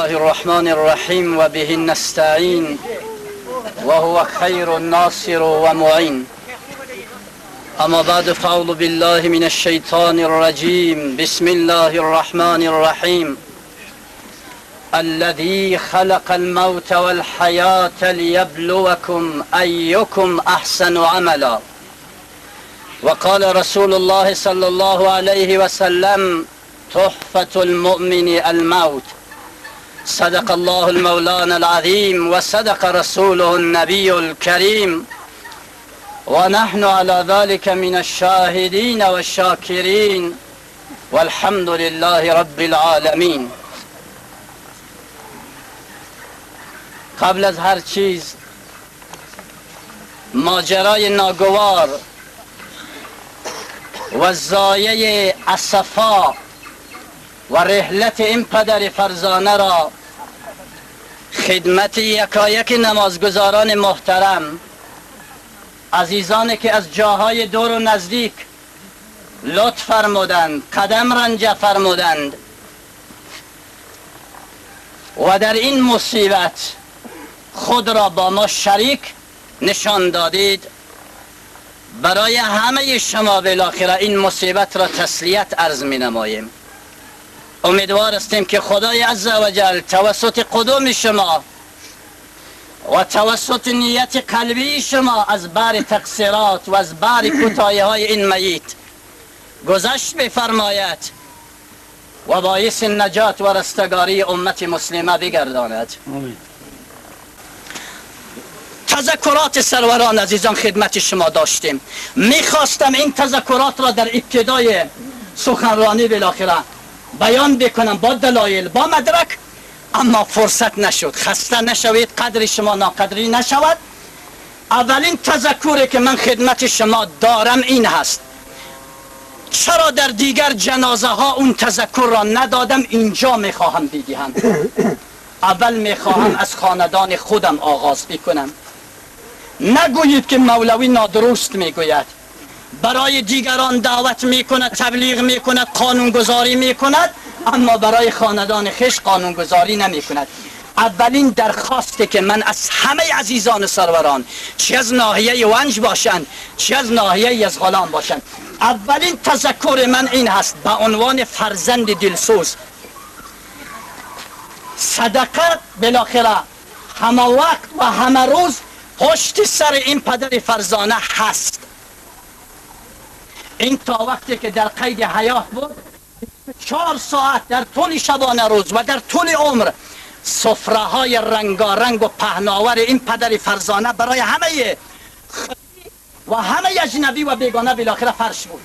الله الرحمن الرحيم وبه نستعين وهو خير الناصر ومعين. أما بعد، فأعوذ بالله من الشيطان الرجيم. بسم الله الرحمن الرحيم. الذي خلق الموت والحياة ليبلوكم أيكم أحسن عملا. وقال رسول الله صلى الله عليه وسلم: تحفة المؤمن الموت. صدق الله المولانا العظيم وصدق رسوله النبي الكريم، ونحن على ذلك من الشاهدين والشاكرين، والحمد لله رب العالمين. قبل از هر چیز، ماجرای ناگوار و زایه اصفا و رحلت این پدر فرزانه را خدمت یکایک نمازگزاران محترم، عزیزانی که از جاهای دور و نزدیک لطف فرمودند، قدم رنجه فرمودند و در این مصیبت خود را با ما شریک نشان دادید، برای همه شما بالاخره این مصیبت را تسلیت عرض می نماییم. امیدوار هستیم که خدای عزوجل توسط قدوم شما و توسط نیت قلبی شما از بار تقصیرات و از بار کوتاهی های این میت گذشت بفرماید و باعث نجات و رستگاری امت مسلمه بگرداند. تذکرات سروران عزیزان خدمت شما داشتیم. میخواستم این تذکرات را در ابتدای سخنرانی بالاخره بیان بکنم با دلایل، با مدرک، اما فرصت نشد. خسته نشوید، قدر شما ناقدری نشود. اولین تذکری که من خدمت شما دارم این هست: چرا در دیگر جنازه ها اون تذکر را ندادم، اینجا میخواهم بدهم. اول میخواهم از خاندان خودم آغاز بکنم. نگویید که مولوی نادرست میگوید، برای دیگران دعوت میکند، تبلیغ میکند، قانونگذاری میکند، اما برای خاندان خویش قانونگذاری نمیکند. اولین درخواستی که من از همه عزیزان سروران، چه از ناحیه ونج باشند چه از ناحیه یزغلام باشند، اولین تذکر من این هست به عنوان فرزند دلسوز: صدقه بالاخره همه وقت و همه روز پشت سر این پدر فرزانه هست. این تا وقتی که در قید حیات بود، 24 ساعت در طول شبانه روز و در طول عمر سفره های رنگارنگ و پهناور این پدر فرزانه برای همه و همه اجنبی و بیگانه بالاخره فرش بود.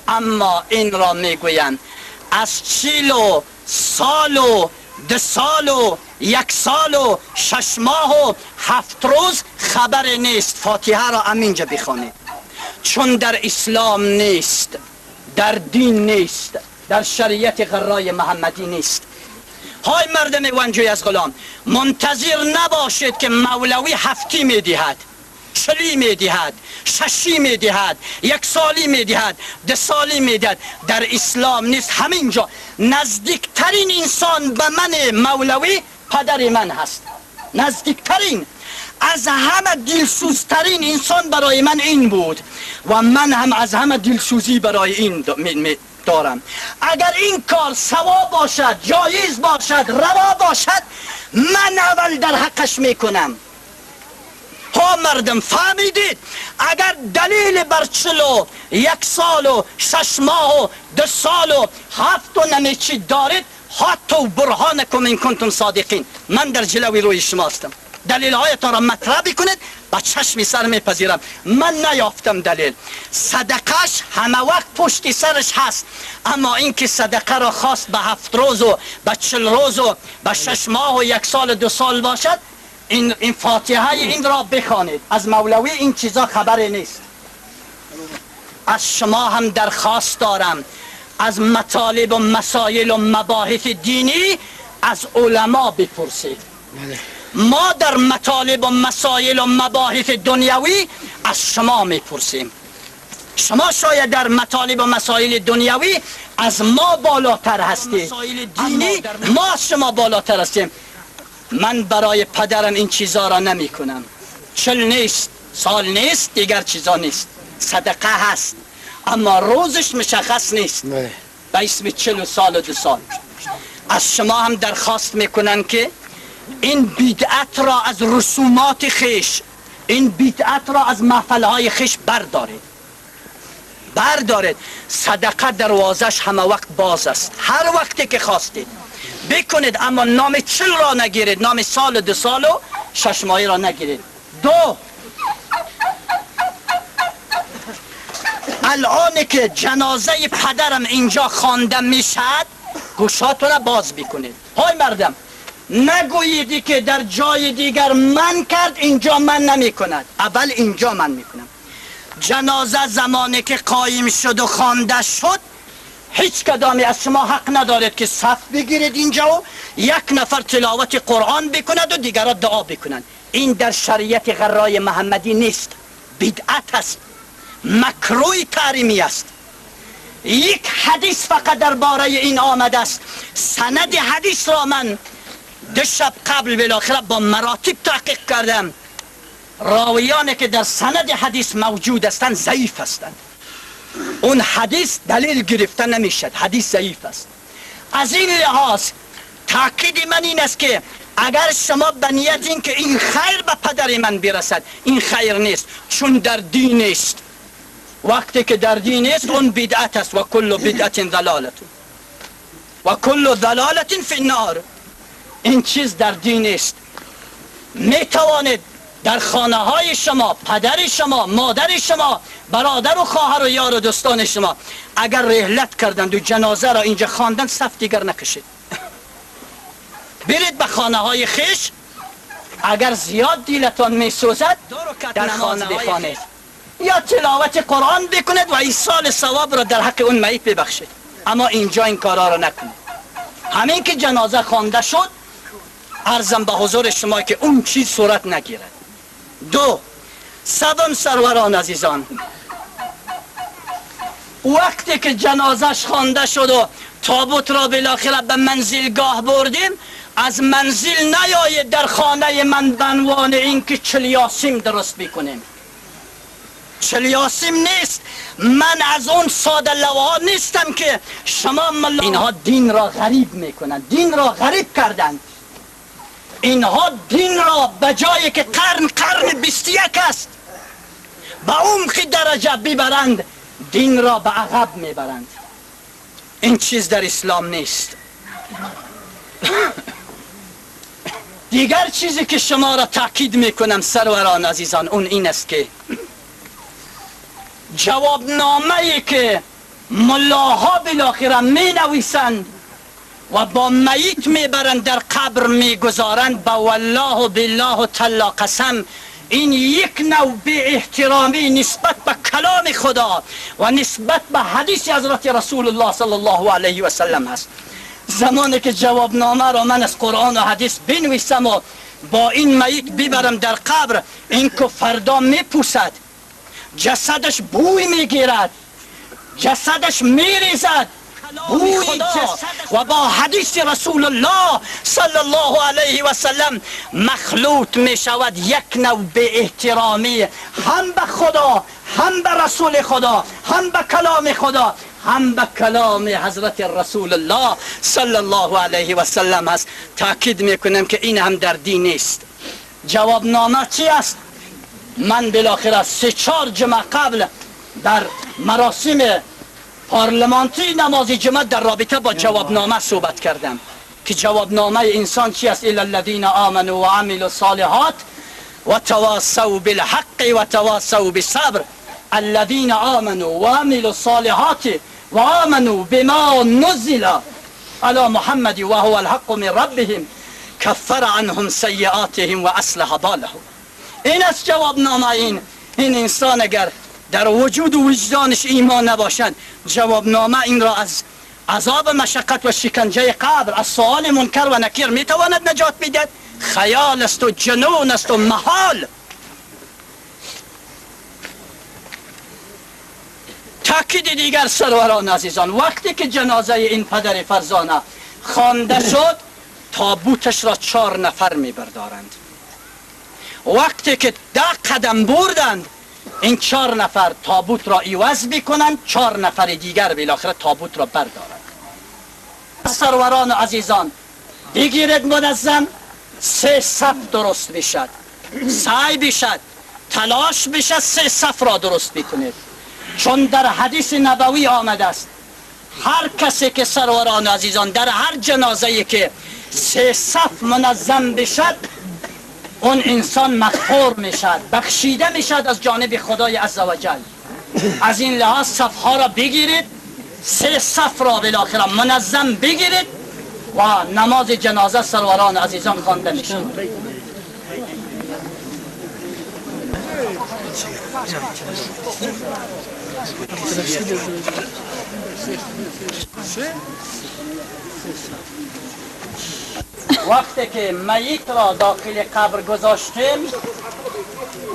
اما این را میگویند از 40 سال و 2 سال و 1 سال و 6 ماه و 7 روز خبر نیست. فاتحه را همینجا بخوانید، چون در اسلام نیست، در دین نیست، در شریعت غرای محمدی نیست. های مردم ونجوی از غلام، منتظر نباشید که مولوی هفتی میدهد، 40 میدهد، 6 میدهد، 1 سالی میدهد، 2 سالی میدهد. در اسلام نیست. همینجا نزدیکترین انسان به من مولوی پدر من هست، نزدیکترین، از همه دلسوزترین انسان برای من این بود و من هم از همه دلسوزی برای این دارم. اگر این کار ثواب باشد، جایز باشد، روا باشد، من اول در حقش میکنم. ها مردم فهمیدید؟ اگر دلیل بر 41 سال و 6 ماه و 2 سال و 7 و نمیچی دارید، هاتوا برهانکم ان کنتم صادقین، من در جلوی روی شما هستم. دلیل هایتان را مطرح بکنید، با چشم سر میپذیرم. من نیافتم دلیل. صدقش همه وقت پشت سرش هست، اما اینکه صدقه را خواست به 7 روز و به 40 روز و به 6 ماه و 1 سال و 2 سال باشد، این فاتحه این را بخوانید. از مولوی این چیزا خبری نیست. از شما هم درخواست دارم، از مطالب و مسائل و مباحث دینی از علما بپرسید. ما در مطالب و مسائل و مباحث دنیوی از شما میپرسیم. شما شاید در مطالب و مسائل دنیوی از ما بالاتر هستید، دینی ما از شما بالاتر هستیم. من برای پدرم این چیزا را نمی کنم. 40 نیست، سال نیست، دیگر چیزا نیست. صدقه هست اما روزش مشخص نیست، به اسم 40 سال و 2 سال. از شما هم درخواست میکنن که این بدعت را از رسومات خیش، این بدعت را از محفلهای خیش بردارید، بردارید. صدقه دروازش همه وقت باز است، هر وقتی که خواستید بکنید، اما نام 40 را نگیرید، نام سال 2 سال و 6 ماهی را نگیرید. 2، الان که جنازه پدرم اینجا خوانده میشد، گوشاتون را باز بکنید. های مردم، نگوییدی که در جای دیگر من کرد اینجا من نمی کند. اول اینجا من میکنم. جنازه زمانی که قایم شد و خوانده شد، هیچ کدامی از شما حق ندارید که صف بگیرید اینجا و یک نفر تلاوت قرآن بکند و دیگران دعا بکنند. این در شریعت غرای محمدی نیست، بدعت است، مکروه تحریمی است. یک حدیث فقط درباره این آمده است. سند حدیث را من 2 شب قبل بالاخره با مراتب تحقیق کردم. راویانی که در سند حدیث موجود هستند ضعیف هستند. اون حدیث دلیل گرفته نمیشد، حدیث ضعیف است. از این لحاظ تاکید من این است که اگر شما به نیت این که این خیر به پدر من برسد، این خیر نیست، چون در دین نیست. وقتی که در دین نیست اون بدعت است. و کل بدعت ضلالت و کل ضلالت فی النار. این چیز در دین نیست. می توانید در خانه های شما، پدر شما، مادر شما، برادر و خواهر و یار و دوستان شما اگر رحلت کردند و جنازه را اینجا خواندند، صف دیگر نکشید. برید به خانه های خیش. اگر زیاد دیلتان می سوزد در خانه بخوانید یا تلاوت قرآن بکند و ایصال ثواب را در حق اون میت ببخشید. اما اینجا این کارا را نکنید. همین که جنازه خوانده شد، عرضم به حضور شما که اون چیز صورت نگیرد. 2، سوم، سروران عزیزان، وقتی که جنازش خوانده شد و تابوت را بالاخره به منزلگاه بردیم، از منزل نیاید در خانه من به عنوان اینکه 40 یاسیم درست بکنیم. 40 یاسیم نیست. من از اون ساده لوها نیستم که شما اینها دین را غریب میکنند، دین را غریب کردند. اینها دین را به جایی که قرن 21 است به عمق درجه ببرند، دین را به عقب میبرند. این چیز در اسلام نیست. دیگر چیزی که شما را تاکید میکنم سروران عزیزان، اون این است که جوابنامه ای که ملاها بالاخره می نویسند و با میت میبرند در قبر میگذارند، با والله و بالله و تلا قسم، این یک نوع بی احترامی نسبت به کلام خدا و نسبت به حدیث حضرت رسول الله صلی الله علیه و سلم است. زمانی که جوابنامه را من از قرآن و حدیث بنویسم و با این میت ببرم در قبر، این که فردا میپوسد، جسدش بوی میگیرد، جسدش میریزد بوی خدا و با حدیث رسول الله صلی الله علیه و سلم مخلوط می شود. یک نوع به احترامی هم به خدا، هم به رسول خدا، هم به کلام خدا، هم به کلام حضرت رسول الله صلی الله علیه و سلم است. تاکید میکنم که این هم در دین نیست. جواب نامه چی است؟ من بالاخره 3-4 جمعه قبل در مراسم پارلمانتی نماز جمعه در رابطه با جوابنامه صحبت کردم که جوابنامه انسان چی است؟ الا الذین آمنوا و عملوا الصالحات و تواصوا بالحق و تواصوا بالصبر. الذین آمنوا و عملوا الصالحات و آمنوا بما نزل علی محمد و هو الحق من ربهم کفر عنهم سیئاتهم و اصلح بالهم. این است جوابنامه. این انسان اگر در وجود و وجدانش ایمان نباشد، جوابنامه این را از عذاب مشقت و شکنجه قبر، از سؤال منکر و نکیر میتواند نجات بدهد؟ خیال است و جنون است و محال. تاکید دیگر سروران عزیزان، وقتی که جنازه این پدر فرزانه خوانده شد، تابوتش را 4 نفر میبردارند. وقتی که 10 قدم بردند، این 4 نفر تابوت را عوض میکنند، 4 نفر دیگر بالاخره تابوت را بردارند. سروران عزیزان بگیرید منظم، 3 صف درست میشد، سعی بشد، تلاش بشد، 3 صف را درست میکنید. چون در حدیث نبوی آمده است هر کسی که سروران عزیزان در هر جنازه‌ای که 3 صف منظم بشد، اون انسان مغفور میشد، بخشیده میشد از جانب خدای عزوجل. از این لحاظ صفها را بگیرید، 3 صف را بالاخره منظم بگیرید و نماز جنازه سروران عزیزان خوانده میشد. وقتی که میت را داخل قبر گذاشتیم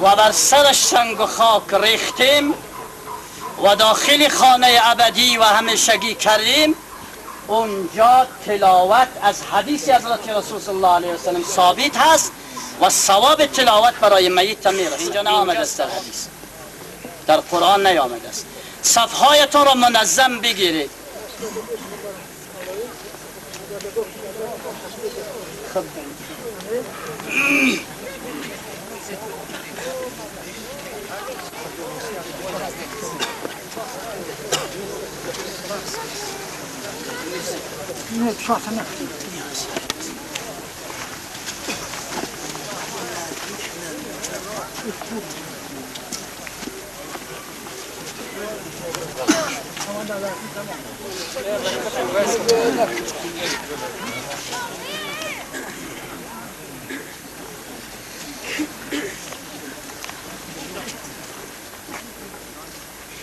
و بر سرش سنگ و خاک ریختیم و داخل خانه ابدی و همیشگی کردیم، اونجا تلاوت از حدیث حضرت رسول صلی الله علیه و سلم ثابت هست و ثواب تلاوت برای میت هم میرسد. اینجا نیامده است در حدیث، در قرآن نیامده است. صفهایتان را منظم بگیرید.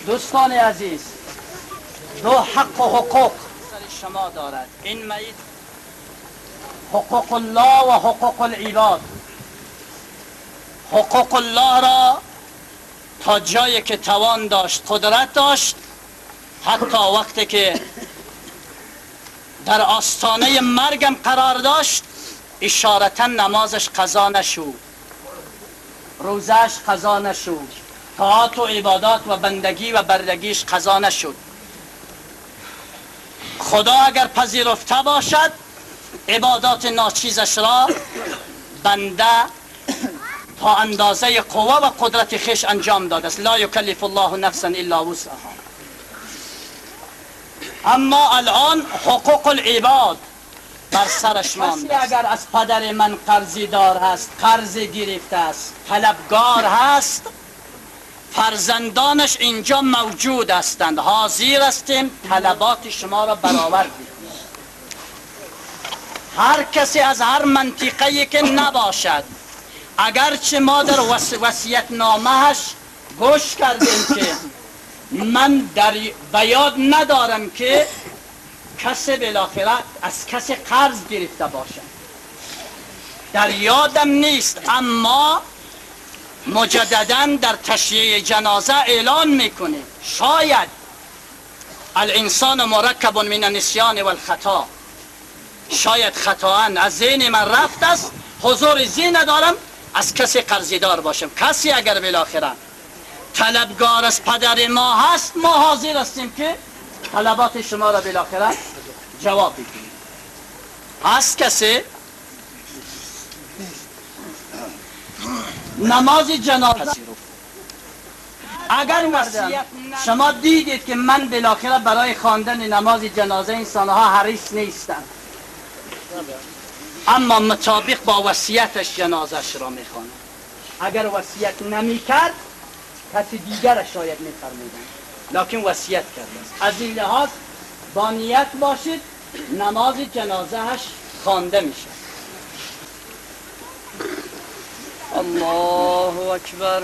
دوستان عزیز، دو حق و حقوق شما دارد این میت، حقوق الله و حقوق العباد. حقوق الله را تا جایی که توان داشت، قدرت داشت، حتی وقتی که در آستانه مرگم قرار داشت، اشارتا نمازش قضا نشد، روزش قضا نشد، طاعات و عبادات و بندگی و بردگیش قضا نشد. خدا اگر پذیرفته باشد عبادات ناچیزش را بنده تا اندازه قوه و قدرت خویش انجام داده است. لا یکلف الله نفسا الا وسعها. اما الان حقوق العباد بر سرش مانده. اگر از پدر من قرضی دار هست، قرض گرفته است، طلبگار هست، فرزندانش اینجا موجود هستند، حاضر هستیم طلبات شما را برآورد می‌کنیم. هر کسی از هر منطقه‌ای که نباشد، اگرچه ما در وصیت نامهش گوش کردیم که من در بیاد ندارم که کسی بالاخره از کسی قرض گرفته باشد، در یادم نیست، اما مجددا در تشییع جنازه اعلان میکنه شاید الانسان مرکب من النسیان والخطا، شاید خطاً از ذهن من رفت است، حضور ذهن ندارم از کسی قرضیدار باشم. کسی اگر بالاخره طلبگار از پدر ما هست، ما حاضر هستیم که طلبات شما را بالاخره جواب بدیم. هست کسی؟ نماز جنازه اگر وصیت شما دیدید که من بالاخره برای خواندن نماز جنازه انسانها حریص نیستم، اما مطابق با وصیتش جنازش را میخوانم. اگر وصیت نمیکرد کسی دیگرش شاید میفرمودند، لکن وصیت کرده است. از این لحاظ با نیت باشید نماز جنازهش خوانده میشه. الله اکبر.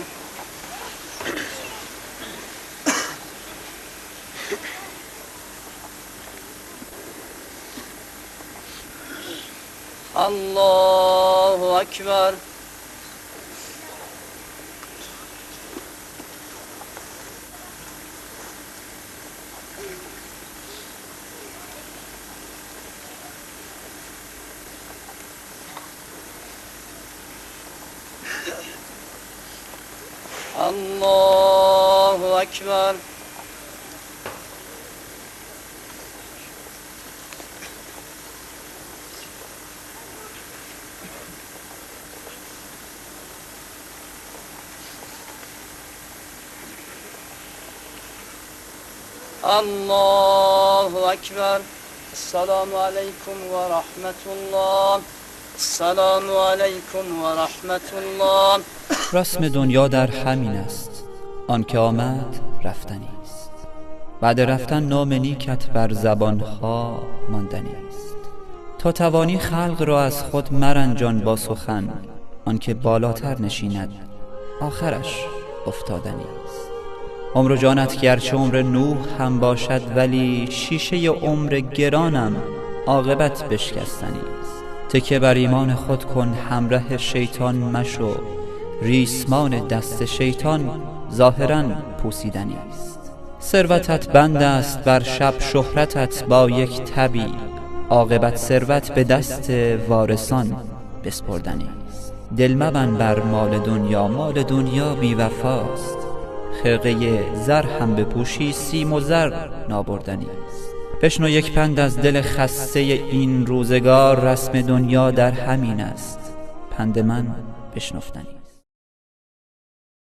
الله اکبر. الله اکبر. الله اکبر. السلام علیکم و رحمت الله. السلام علیکم و رحمت الله. رسم دنیا در همین است، آنکه آمد رفتنی است. بعد رفتن نام نیکت بر زبانها ماندنی است. تا توانی خلق را از خود مرنجان با سخن، آنکه بالاتر نشیند آخرش افتادنی است. عمر و جانت گرچه عمر نوح هم باشد، ولی شیشه عمر گرانم عاقبت بشکستنی است. تکیه بر ایمان خود کن، همره شیطان مشو، ریسمان دست شیطان ظاهرا پوسیدنی است. ثروتت بند است بر شب، شهرتت با یک تبی، عاقبت ثروت به دست وارثان بسپردنی است. دل مبند بر مال دنیا، مال دنیا بی وفاست، خرقه زر هم بپوشی سیم و زر نابردنی است. بشنو یک پند از دل خسته این روزگار، رسم دنیا در همین است، پند من بشنفتنی.